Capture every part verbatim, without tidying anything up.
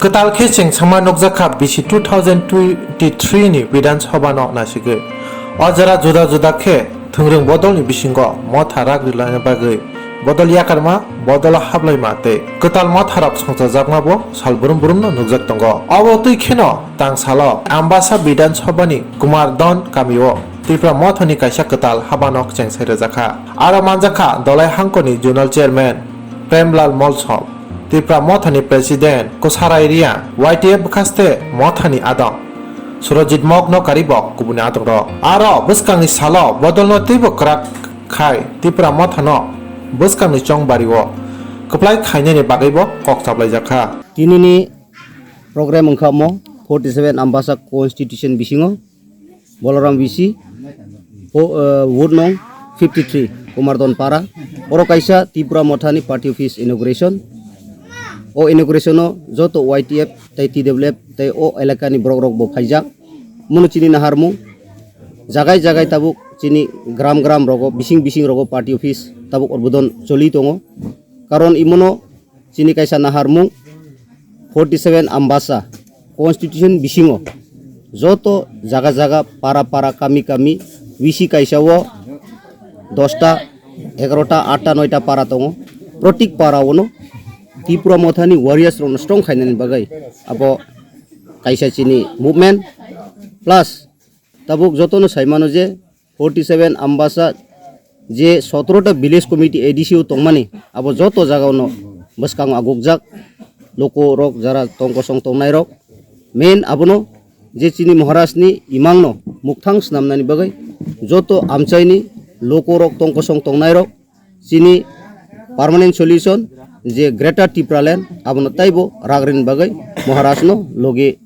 Kwtal khe cheng sama nukjakha bisi two thousand twenty-three ni Bidhan Sabha no naisigwi. O jora juda juda khe thwngrwng bodol ni bisingo motha rak rilana bagwi bodol yakarma, bodol hablaima tei kwtal motha rok songchajakma bo sal brum brum no nukjak tongo. Obo twi kheno tang salo Ambasa Bidhan Sabha ni Kumar Don kamio Tipra Motha ni kaisa kwtal habanok chengsai rwjakha. Aro manjakha Dolai Hangkor ni Zonal Chairman Premlal Molsom, Tipra Motha ni President Kosarai Riya, Y T F bwkhaste Motha ni adong Surajit Mok no karibo kubuni adong rok. Aro bwskang ni salo bodol no teibo kwrak khai Tipra Motha no bwskang ni chongbari o kwplai khainani bagwi bo kok chaplaijakha. Tini ni program wngkha omo forty seven Ambasa constitution bisingo. Balaram B C, po-, eh, ward nong fifty three, Kumardon Para. Oro kaisa Tipra Mothani party office inauguration. O inauguration o joto Y T F tei T W F tei o elaka ni borok rok bo phaijak. Mono chini naharmung jagai jagai tabuk chini gram gram rogo, bising bising rogo party office tabuk urbudon choli tongo. Karon imono chini kaisa naharmung forty seven Ambasa constitution bisingo joto jaga jaga, para para, kami kami, bisi kaisa o dosta, egarota, atta, noita para tongo. Protik para ono Tipra Mothani warriors rokno strong khainani bagwi abo kaisa chini movement. Plus tabuk jotono saimano je forty seven Ambasa je sotoro ta village committee A D C o tongmani, abo joto jaga ono bwskango agukjak, loko rok jara tong kosong tongnai rok. Main abono je chini Maharaj ni imang no mukthang snamnani bagwi joto amchai ni loko rok tong kosong tongnai rok chini permanent solution je Greater Tipraland abono taibo ragrini bagwi Maharaj no logi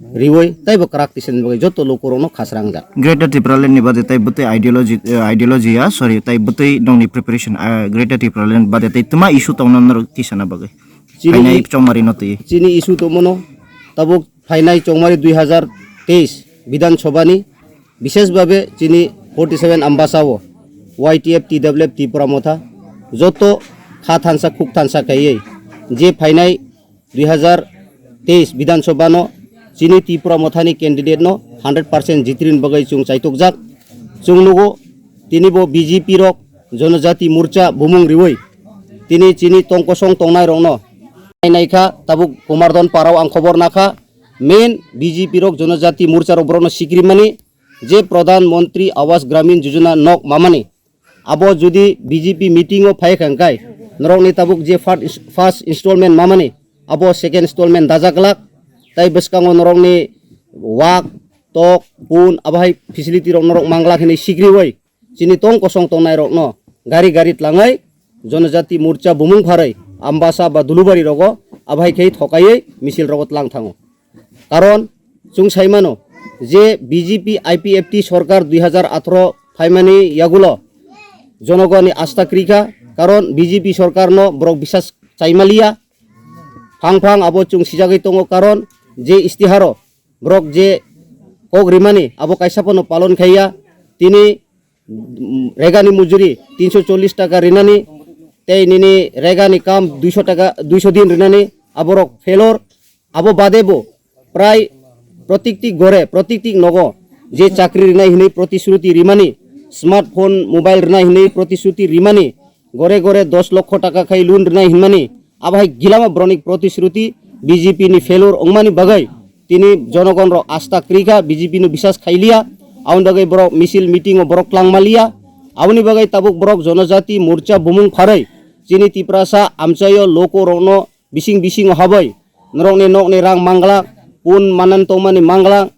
riwi taibo kwrak tisani bagwi joto lukurokno khasrangjak. Greater Tipraland ni bade tai bwtwi ideology, eh, ideology ya, sorry, tai bwtwi nongni preparation, ah, Greater Tipraland bade tai tma issue tongna norok tisana bagwi? Chini Phainai i-, chongmari no twi. Chini issue tongmano tabuk phainai chongmari dui hazar teis Bidhan Sabha ni, bishesh bhabe chini forty seven Ambasa o Y T F, T W F, Tipra Motha joto kha thansa khuk thansa khaiwi je phainai dui hazar teis Bidhan Sabha no chini Tipra Mothani candidate no hundred percent jitrin bagwi chwng chaitukjak. Chwng nugo tini bo B J P rok Jonojati Morcha bumung riwi tini chini tong kosong tongnai rokno naikha. Tabuk Kumardon Parao ang khobor nakha, main B J P rok Jonojati Morcha rok borokno sikrimani je Pradhan Mantri Awas Gramin Yojana nok mamani, abo jodi B J P meeting o phai kha hwnkhe norokni tabuk je first, first installment mamani, abo second installment dajak glak. Tai bwskango norokni wak, tok, pun, abo hai facility rok norok manglak hinwi sikriwi chini tong kosong tongnai rokno gari gari tlangwi Jonojati Morcha bumung pharwi Ambasa ba Dulubari rogo abo hai khe thokaiwi misil rogo tlang thango. Karon chwng sai mano je B J P I P F T sorkar dui hazar atharo phaimani yagulo jonogoni asta kwrwi kha, karon B J P sorkarno borok bisas chaimaliya. Phang phang abo chwng sijagwi tongo, karon je istiharo borok je kok rimani abo kaisa phano palon khaiya. Tini mm, regani mujuri tinso chollish taka rinani, tei nini regani kam duiso taka, duiso din rinani, aborok failure. Abo bade bo prai protikti gore, protikti nogo je chakri rinai hinwi protisruti rimani, smartphone, mobile rinai hinwi protisruti rimani, gore gore dos lokho taka khai loan rinai hinmani, abo hai gilama borokni protisruti B J P ni failure wngmani bagwi tini jonogon rok asta kwrwi kha, B J P no bisas khailiya, aboni bagwi borok misil meeting o borok tlangmaliya. Aboni bagwi tabuk borok Jonojati Morcha bumung pharwi chini Tiprasa amchaio loko rokno bising bisingo habwi norokni nokni rang manglak, pun manan tongmani manglak,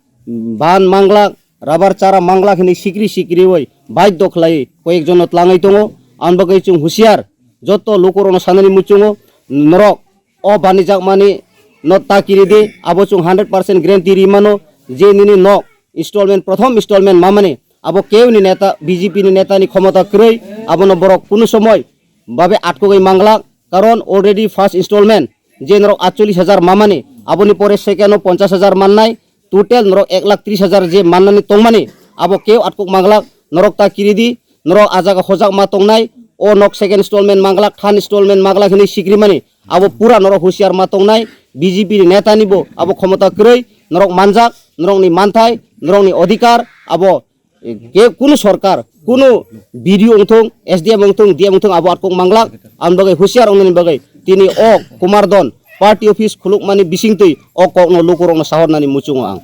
ban manglak, rabar chara manglak hinwi sikri sikriwi baidhyo khlaiwi koyek jono tlangwi tongo. Aboni bagwi chwng husiar, joto lukurokno sanani muchungo, norok o banijakmani no ta kiri di, abo chwng hundred percent guarantee ri mano je nini nok installment, prothom installment mamani abo keuni neta, B J P ni neta ni khomota kwrwi, abono borok kunu somoi babe atkogwi manglak, karon already first installment je norok atchollish hajar mamani, aboni pore second o ponchash hajar mannai, total norok ek lakh tris hajar je mannani tongmani, abo keu atkok manglak, norok ta kiri di, norok a jaga hojak ma tongnai, o nok second installment manglak, third installment manglak hinwi sikrimani, abo pura norok husiar ma tongnai, B J P ni neta ni bo abo khomota kwrwi, norok manjak, norok ni manthai, norok ni odhikar, abo, eh, ke kunu sorkar, kunu B D O wngthung, S D M wngthung, D M wngthung, abo atkok manglak, aboni bagwi husiar wngnani bagwi tini o Kumar Don party office khulukmani bisingtwi o kokno lukurokno sahornani muchungo ang.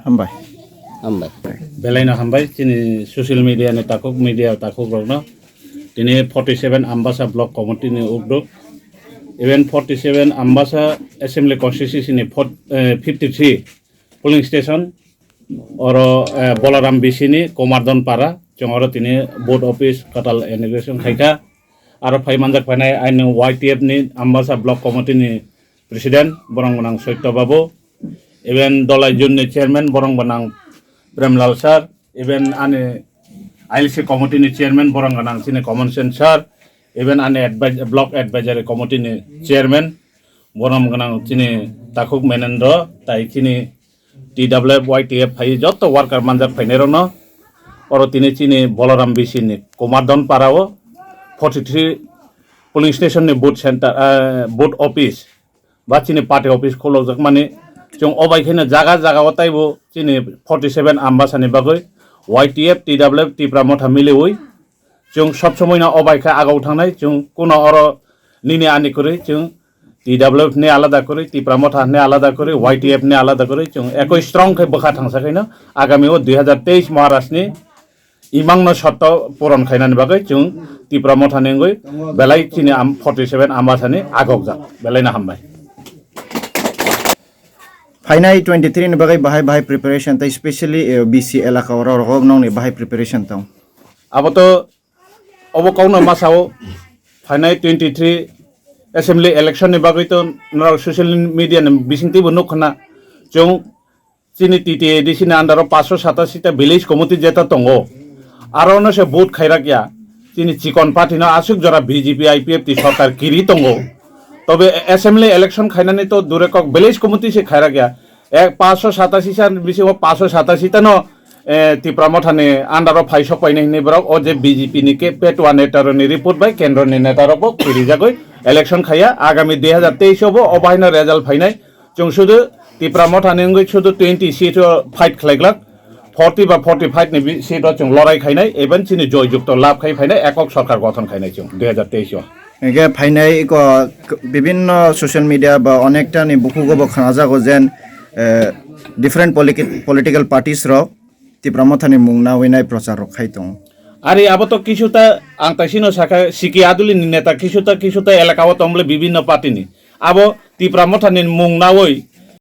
Hambai. Hambai. Belaino hambai chini social media ni takhuk, media takhuk rokno. Tini forty seven Ambasa Block Committee ni ukduk. Even forty seven Ambasa Assembly Constituency ni fort-, eh, fifty three polling station oro, eh, Bolaram B C ni Komardon Para chwng oro tini vote office kwtal inauguration khaikha. Aro phai manjak phainai aini Y T F ni Ambasa Block Committee ni President borong gwnang Soitya Babu, even Dolai Jun ni Chairman borong gwnang Premlal Sir, even ani I L C Committee ni Chairman borong gwnang chini Common Sense Sir, even ani advi-, Block Advisory Committee ni Chairman borong gwnang chini Takhuk Menendra, tai chini T W F Y T F phai joto worker manjak phainai rokno oro tini chini Bolaram B C ni Komardon Para o forty three polling station ni booth center, eh, booth office ba chini party office khulokjak mani chwng o bai kheno jaga jaga o taibo chini forty seven Ambasa ni bagwi Y T F, T W F, Tipra Motha miliwi chwng sob somoi no o bai khe agau thangnai. Chwng kuno oro nini ani kwrwi chwng T W F ni alada kwrwi, Tipra Motha ni alada kwrwi, Y T F ni alada kwrwi chwng ekoi strong khe bwkha thangsa khaino agami o dui hazar teis Maharaj ni imang no sotto puron khainani bagwi chwng Tipra Motha ni wngwi belai chini am-, forty seven Ambasa ni agokjak. Belai no hambai. Phainai twenty three ni bagwi bahai bahai preparation tei specially, eh, B C elaka oro rogo nongni bahai preparation tong. Abo to obo kokno ma sao, phainai twenty three assembly election ni bagwi to norok social media ni bisingtwi bo nuk khna chwng chini T T A D C ni under o paanch sho satashi ta village committee jeta tongo, aro no se vote khairak ya. Chini chikon party no aswk jora B J P I P F T sorkar kiri tongo, tobe assembly election khainani to dure kok village committee se khairak ya. Ek paanch sho satashi sa bisingo paanch sho satashi ta no, eh, Tipra Motha ni under o phai sok painai hinwi borok o je B J P ni ke petwa neta rok ni report bai kendro ni neta rok bo kiri jagwi election khaiya. Agami dui hazar teis o bo o bahai no result phainai. Chwng sudu Tipra Motha ni wngwi sudu twenty seat o fight khlaiglak, forty ba forty five ni bi-, seat o chwng lorai khainai, even chini joy jukto lab khai phainai, ekok sorkar gothon khainai chwng dui hazar teis o. Hingke phainai iko k-, bibinno social media ba onekta ni bukhugo bo khnajago jen, eh, different poliki-, political parties rok Tipra Motha ni mung nawi nai prochar rok khai tongo. Ari abo to kisuta ang taisino sakha, Siki Aduli ni neta kisuta, kisuta elaka o tongmole bibinno party ni. Abo Tipra Motha ni mung nawi